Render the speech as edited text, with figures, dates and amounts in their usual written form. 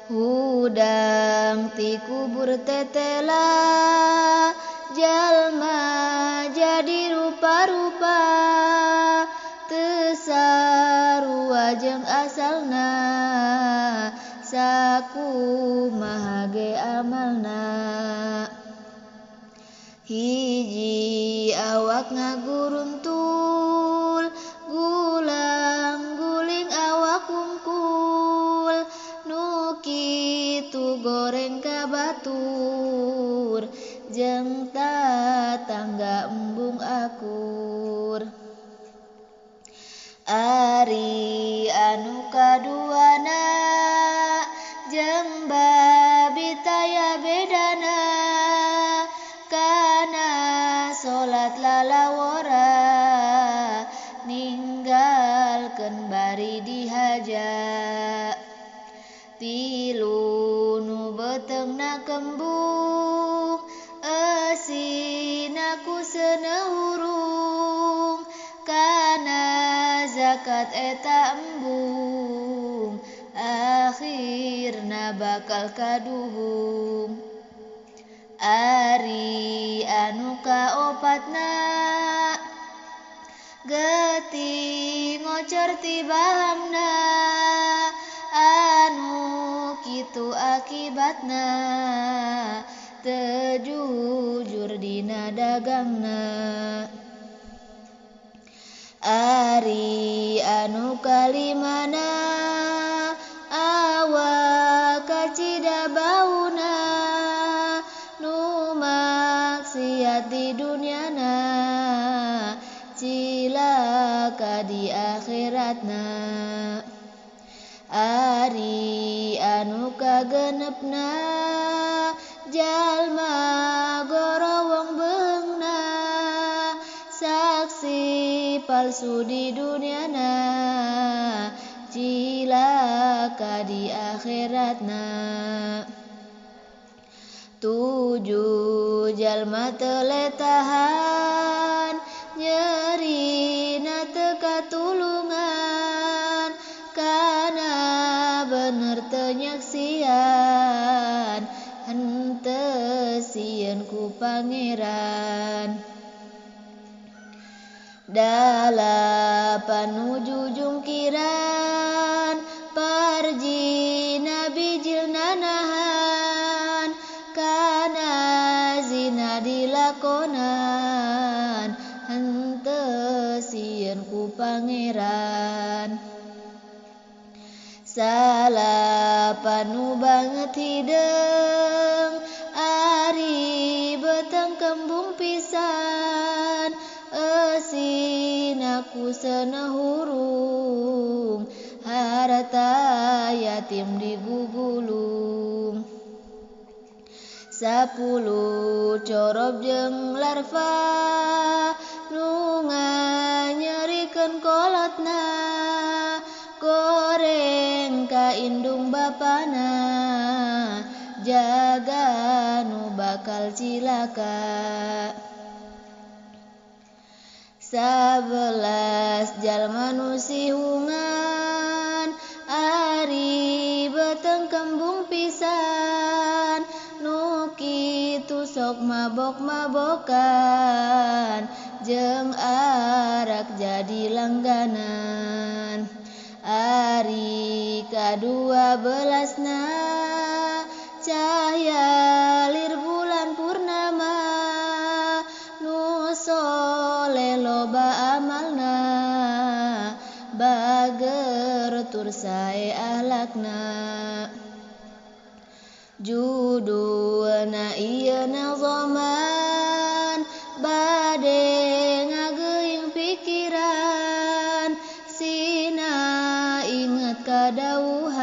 Hudang ti kubur tetela jalma jadi rupa-rupa teu sarua jeung asalna sakumaha ge amalna. Hiji awak ngaguruntul gulang guling awak kungkul nu kitu goreng ka batur jeung tatangga embung akur. Ari anu kaduana jeung babi taya bedana kana salat lalawora ninggalkeun bari dihaja. Tilu nu beuteungna kembung eusina ku seuneu hurung kana zakat eta embung akhirna bakal kaduhung. Ari anu kaopatna getih ngocor ti bahamna anu kitu akibatna teu jujur dina dagangna. Ari anu kalimana awak kacida bauna nu maksiat di dunyana cilaka di akhiratna. Ari anu kagenepna jalma gorowong beungna saksi palsu di dunyana cilaka di akhiratna. Tujuh jalma teu letahan nyerina teu katulungan kana bener teu nyaksian henteu sieun ku pangeran. Dalapan nu jujungkiran parjina bijil nanahan kana zina dilakonan henteu sieun ku pangeran. Salapan nu banget hideung ari beuteung kembung pisan eusina ku seuneu hurung harta yatim digugulung. 10 corob jeung larva nu nganyerikeun kolotna goreng ka indung bapana jaga nu bakal cilaka. 11 jalma nu sihungan ari beuteung kembung pisan nu kitu sok mabok-mabokan jeung arak jadi langganan. Ari ka-12na cahya lir bulan purnama nu soleh loba amalna bager tur sae ahlakna. Judulna ieu nazoman bade ngageuing pikiran sina inget kadawuhan.